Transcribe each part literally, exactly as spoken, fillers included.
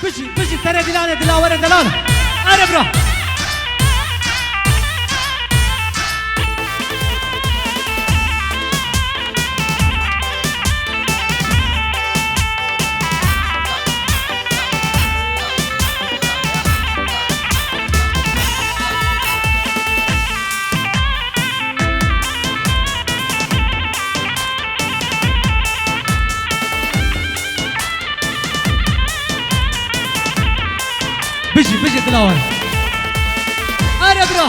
Bijî, bijî, serê Dîlanê, Dilawere delal. Erê bira. Bijî, bijî Dilawar. Erê bira.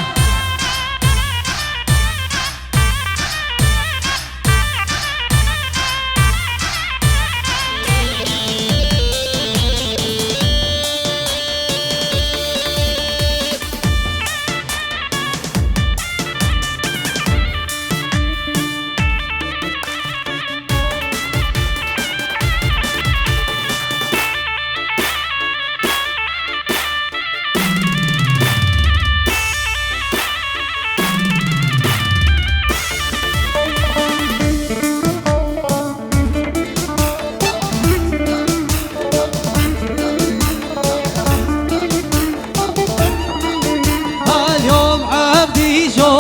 هلیوم عبدیشو،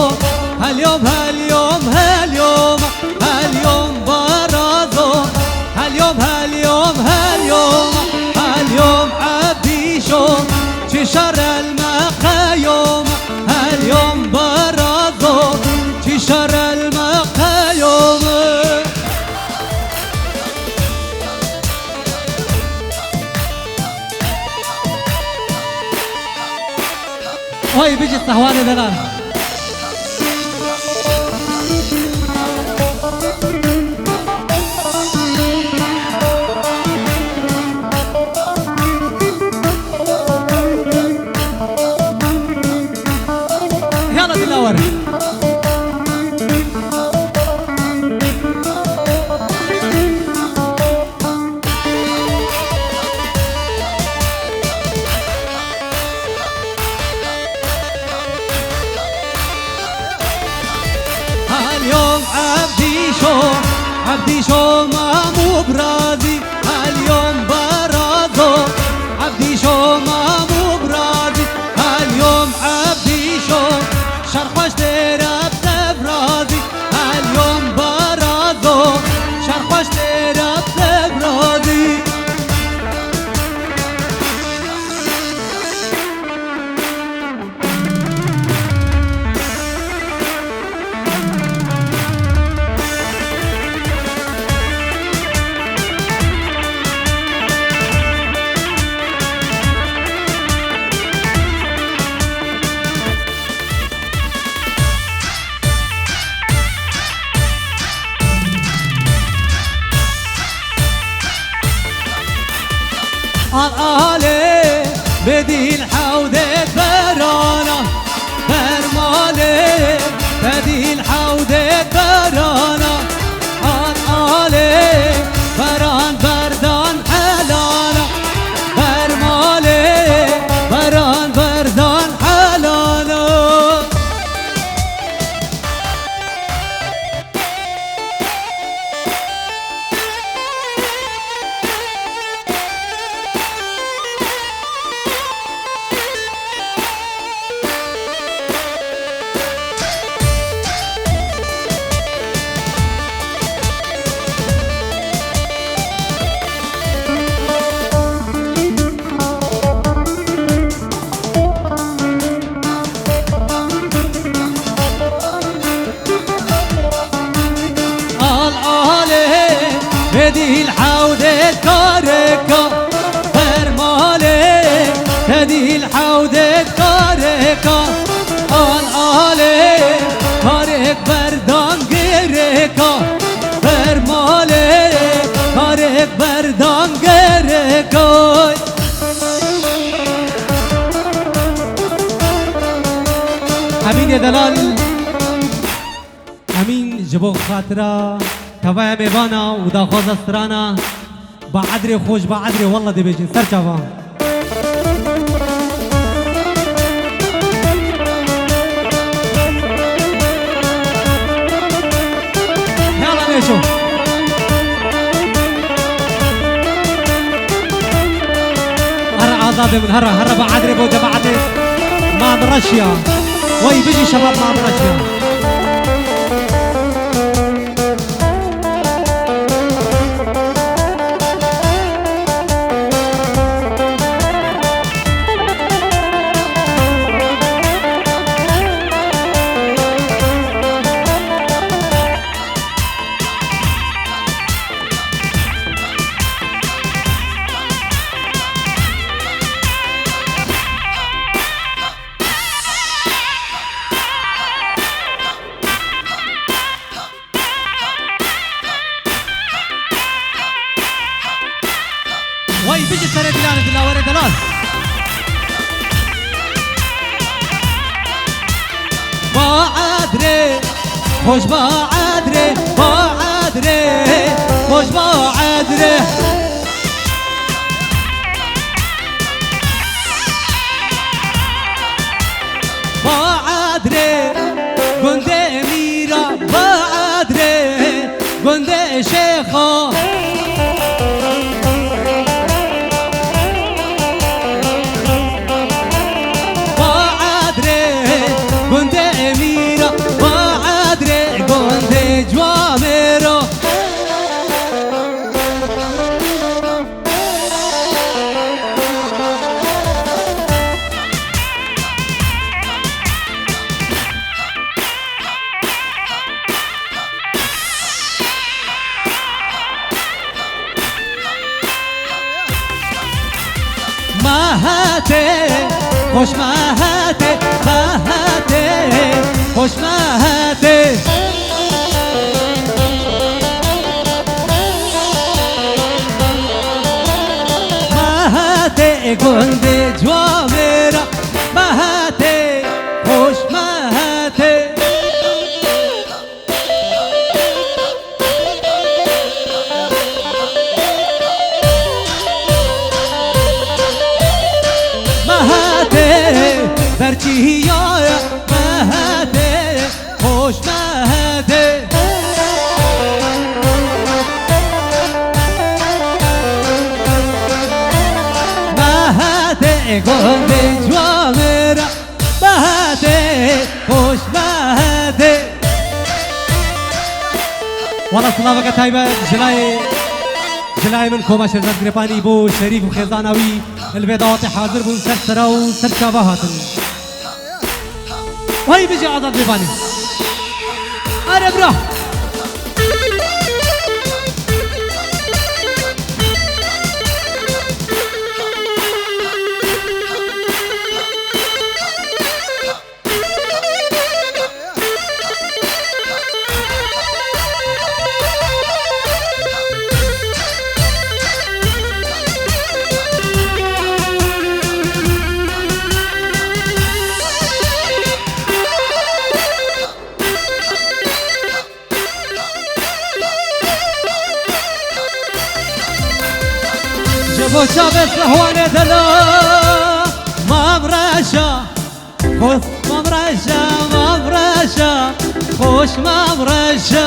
هلیوم، هلیوم، هلیوم، هلیوم برازو، هلیوم، هلیوم، هلیوم، هلیوم عبدیشو، چی شر المخیوم، هلیوم برازو، چی شر المخیوم. Oy bijî Sehwanê delal. Yala Dilawar. هلیوم عبدیشو، عبدیشو مامو برازی، هلیوم برازو، عبدیشو مامو برازی، هلیوم عبدیشو، شرخوش تیرب تبرازی، هلیوم برازو، شرخوش تیرب تبرازی. Al alê bedîl hewdê berana, bermalê bedîl hewdê berana. Al alê beran berdan helala, bermalê beran berdan helala. Al alê bedîl hewdê kareka, bermalê bedîl hewdê kareka. Al alê karek berdan gereka, bermalê karek berdan gereka. Emînê delal. Emîn ji bo xatira tevaya mêvana û daxwaza strana, ba edrê xwe ji ba edrê walla dibêjin ser çavan. Yala Nêşo. Ara Dadê min, here, here bi Adrê bo cemaetê Mam Reşya. Wey bijî şebab Mam Reşya. Wey bijî serê Dilanê, Dilawere delal. Ba Adrê, xweş ba Adrê, ba Adrê, xweş ba Adrê. Ba Adrê, gundê Mîra, ba Adrê, gundê Şêxa. Ba Adrê, gundê Mîra, ba Adrê, gundê Cuamêro. Mehetê, xweş Mehetê, Mehetê, xweş Mehetê. Mehetê gundê Cuamêra, Mehetê, xweş Mehetê. Mehetê, berçîya ye, Mehetê, xweş Mehetê. Mehetê, gundê Cuamêra. Mehetê, xweş Mehetê. Wala silaveke taybet ji layê, ji layê min Koma Şêrzad Girêpanî bo Şerîf û xêzana wî li vê dawetê hazir bûn, ser sera û ser çava hatin. Wey bijî Azad Girêpanî. Are bira. Ji bo çavê Sehwanê dela Mam Reşa. Xweş Mam Reşa, Mam Reşa, xweş Mam Reşa.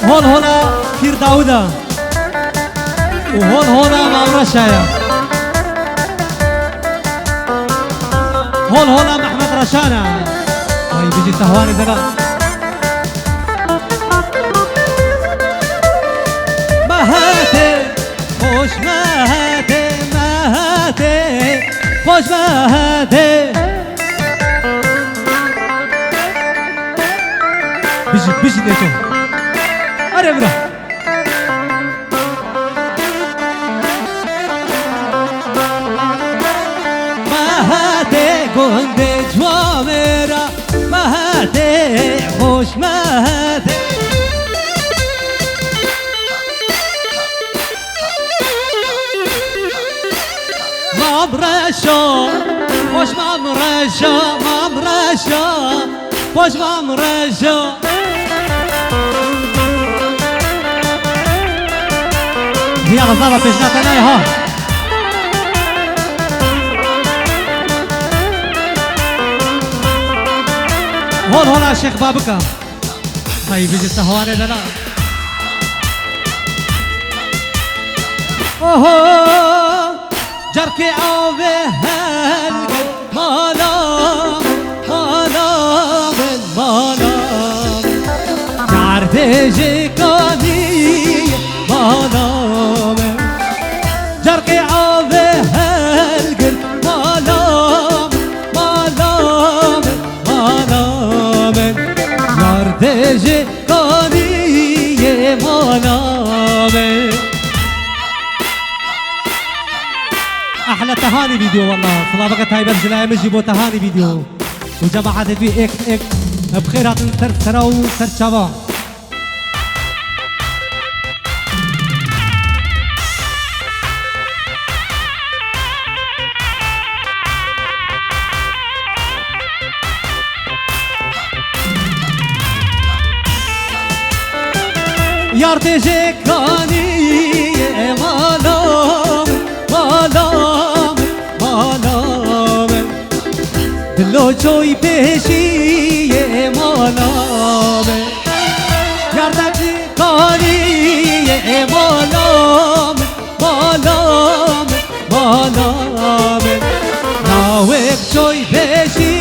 Hol hola Pîr Dawuda. Û hol hola Mam Reşa ye. Hol hola Mehmet Reşan e. Ay bijî Sehwanê dela. Mehetê, xweş Mehetê, Mehetê, xweş Mehetê. Bijî, bijî Nêço. Are bira. Mehetê gundê Cuamêra, Mehetê, xweş Mehetê. Mam Reşo, xweş Mam Reşo, Mam Reşo. Xweş Mam Reşo. Diya xizava pêşna te nayê ha. Hol hola Şêx Babika. Ay, bijî sehwanê delal. Oho, carkê avê helgir mala min, mala min, mala min. Car bêjê kanî mala min. Carkê avê helgir mala min, mala min, mala min. Yar bêjê kanî yê mala min. Ehla tehanî vîdeo wela. Silaveke taybet ji layê min jî bo tehanî vîdeo. Û cemaetê wî êk êk bi xêr hatin ser sera û ser çava. Yar tê jê kanî yê mala min, mala min, mala min. Dilo çoy pêşî yê mala min. Yar te jê kanî yê mala min, mala min, mala min. Nawêk çoy pêşî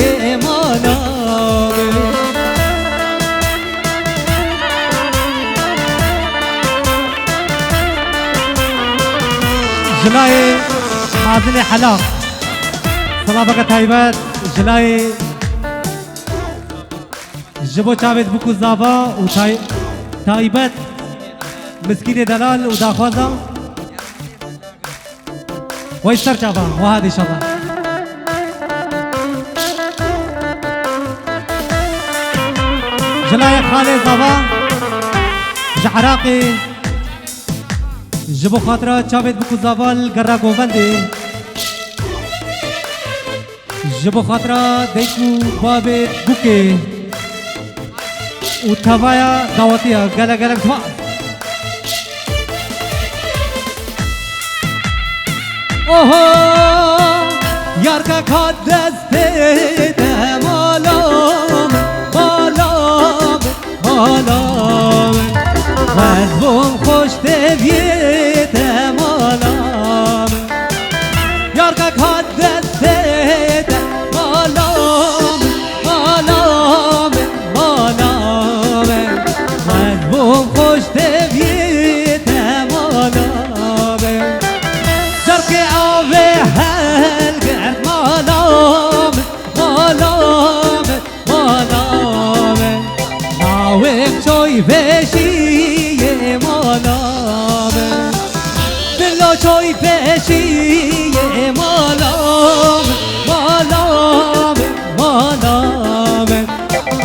yê mala min. Ji layê Mazinê Hela, silaveke taybet ji layê ji bo çavêt bûk û zava û tay-, taybet miskînê delal û daxwaza. Wey ser çava, wiha dî inşallah. Ji layê xalê zava ji Iraqê, ji bo xatira çavêt bûk û zava li gera govendê. Ji bo xatira dayik û bavê bûkê û tevaya dawetiya gelek gelek spas. Oho, yarkek hat destê te mala min, mala min. Mala min, ez bûm xweş teviyê te mala min. Yarkek hat destê te mala min, mala min, mala min. Ez bûm xweş teviyê te mala min. Carkê avê helgert mala min, mala min. Mala min, nawêk çoy pêşî yê mala min. Dilo çoy pêşî yê mala min, mala min, mala min.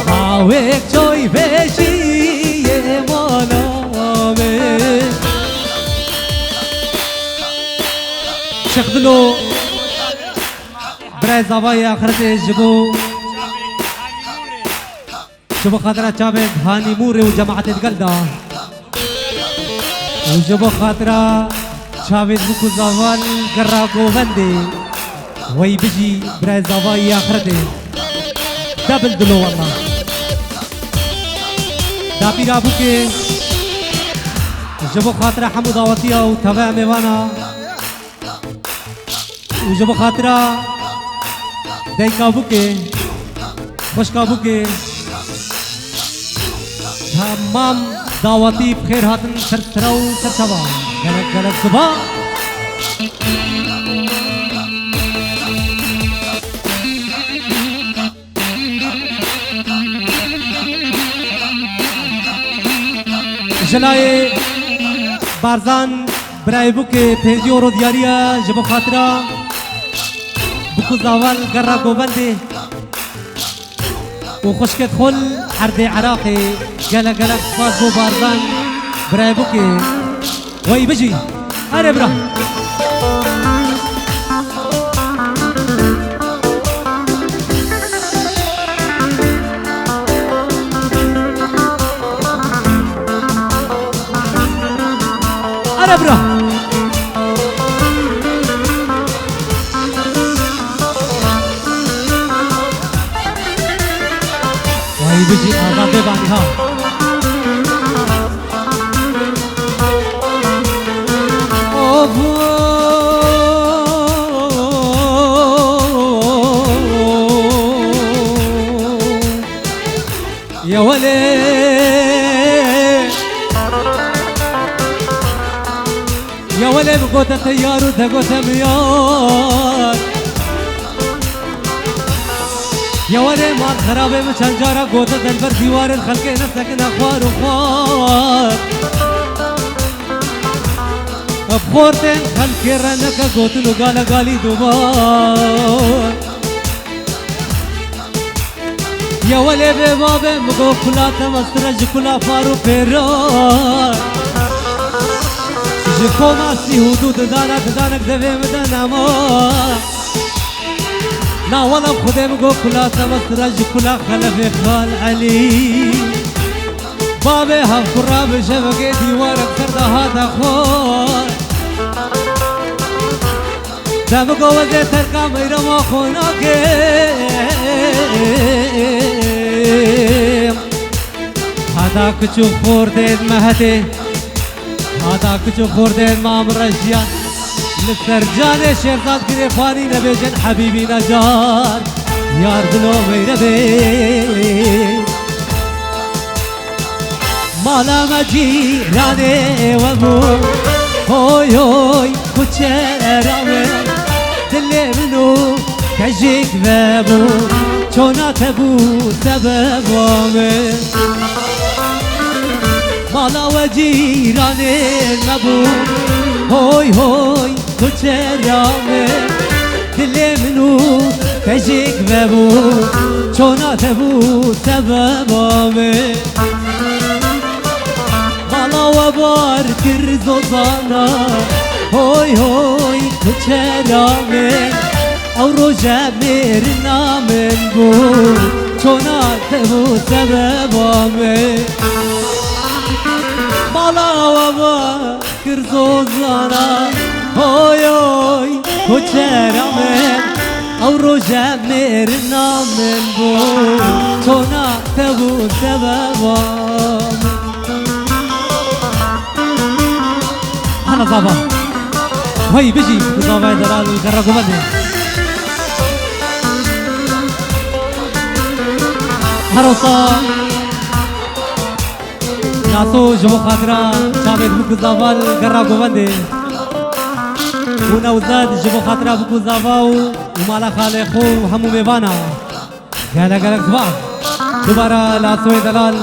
Nawêk çoy pêşî yê mala min. Şêx Dilo, birayê zavayê axiretê ji bo Ji bo xatira çavê Hanî Mûrê û cemaetê digel de. Û ji bo xatira çavê bûk û zavan gera govendê. Wey bijî birayê zavayî axiretê. Debil dilo wela. Dapîra bûkê. Ji bo xatira hemû dawetiya û teveya mêvana. Û ji bo xatira dayika bûkê, xwişka bûkê, temam dawetî bi xêr hatin ser sira û ser çava. Gelek gelek sipa. Ji layê Barzan birayê bûkê pêncî euro diyariya ji bo xatira bûk û zaval gera govendê û xwişkê xul erdê Iraqê gelek gelek spas bo Barzan birayê bûkê. Wey bijî. Erê bira. Erê bira. Wey bijî, azad bê banî. Of. Ya welê. Ya welê, min gote te yar û te gote min yar. Ya welê, mal xerabê min çend cara gote delber dîwarên xelkê nesekine xwar û xwar. Bi xortên xelkê re neke gotin û gale galî duvar. Ya welê bê bavê min got kula te mestir e ji kula par û pêran. Ji koma sî û du didana didanek devê min de nema. Na wela Xwedê min got kula te mestir e ji kula xelefê Xal Elî. Bavê hevkura bi jevekê dîwarek ser de hate xwar. Te bigo wezê terka meyrema xwe nakim. Heta kiç û xortên me hetê, heta kiç û xortên me amre jiyan. Li ser canê Şêrzad girê xwanî nebêjin hebîbî necar. Yar dilo meyre bê. Mala me cîranê we bû, hoy hoy, kuçera me, dilê min û kejik vebû, çona te bû sebeba me. Mala we cîranê me bû, hoy hoy, tu çera me, dilê min û pejik vebû, çona te bû sebeba me. Mala we bar kir zozana, hoy hoy tu çera me, ew roje mêrina min bû, çona te bû sebeba me. Mala we bar kir zozana, hoy hoy, koçera min, ew roje mêrina min bû, çona te bû sebeba min. Ana zava. Hey bijî, zava delal gerra govendê. Herosa. Laso ji bo xatira çavê Bûk û Zaval gerra govendê. Û Newzad ji bo xatira Bûk û Zava û, û mala xalê xwe û hemû mêvana. Gelek gelek ziva. Dubara Lasoyê delal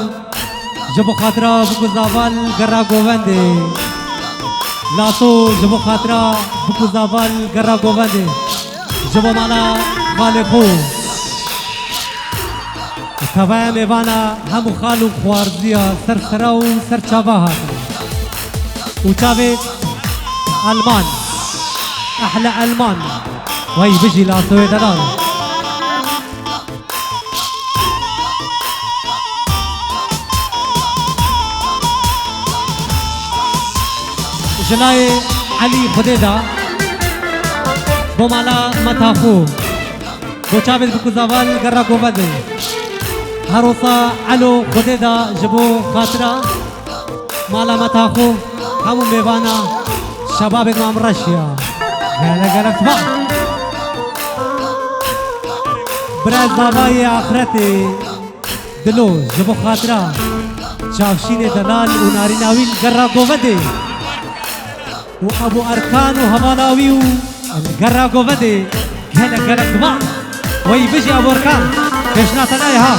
ji bo xatira Bûk û Zaval gerra govendê. Laso ji bo xatira Bûk û Zaval gerra govendê. Ji bo mala xalê xwe. Tavaya mêvana hemû xal û xwarziya ser sera û ser çava hatine. Û çavê Elman. Ehle Elman. Wey bijî Lasoyê delal. Jilayê Elî Xwedê da. Bo mala Metaxo. Bo çavê Bûk û Zaval gerra govendê. Herosa Elo Xwedê da ji bo xatira mala Metaxo hemû mêvana şebabê mam reşiya. Gelek gelek spas. Bira zavayê axretê dilo ji bo xatira çavşînê delal û narîna wî li gerra govendê. û Ebû Erkan û hevala wî û li gerra govendê gelek gelek spas. Wey bijî Ebû Erkan. Pêşna te nayê ha.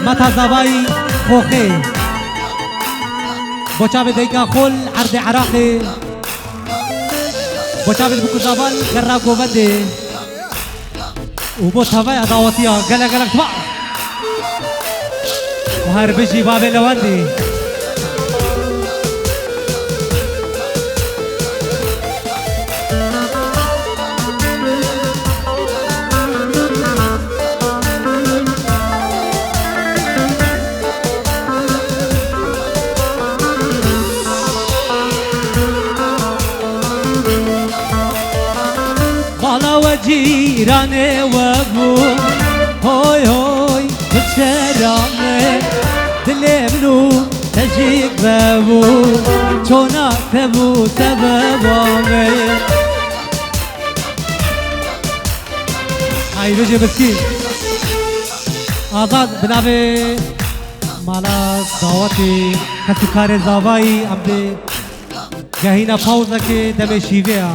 Meta zavayî Xoxê. Bo çavê dayika xwe li erdê Iraqê. Bo çavê Bûk û Zaval gerra govendê. û bo tevaya dawetiya gelek gelek spas. Û her bijî bavê Lewendî. Bala we cîranê we bû. Hoy hoy, biçera me, dilê min û te jî bebû, çona te bû sebeba me. Ay, bêje biskî. Azad, bi navê mala dawetê, kes û karê zavayî, em dê gehîna pawzekê demê şîvê ya.